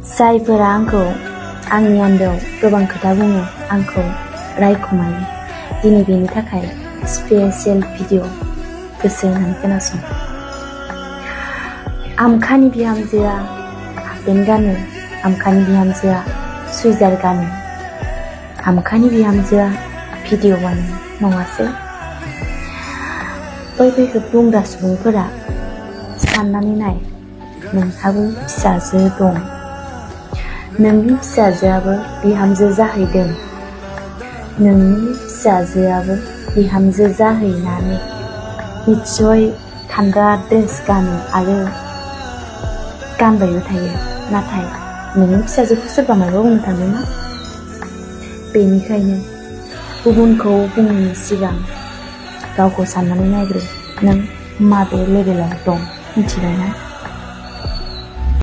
जायफोरा आंखौ आंनि आन्दोआव गोबां खोथा बुङो, आंखौ रायखुमायो, दिनै बेनि थाखाय स्पेसियेल भिडिअ गोसो होनानै खोनासं। आमखानि बिहामजोआ हाफपेन्ट गानो, आमखानि बिहामजोआ सुइजार गानो, आमखानि बिहामजोआ भिडिअ बानायो, नङासै? बैफोरखौ बुंग्रा सुबुंफोरा साननानै नाय, नोंहाबो फिसाजो दं, नोंनि फिसाजोआबो बिहामजो जाहैदों, नोंनि फिसाजोआबो बिहामजो जाहैनानै निस्सय थान्दा ड्रेस गानो आरो गानबायबो थायो, नाथाय नोंनि फिसाजोखौ सोरबा माबा बुंनो थांदों ना? बेनिखायनो गुबुनखौ बुंनायनि सिगां गावखौ साननानै नायग्रो, नों माबे लेभेलाव दं, मिथिबाय ना?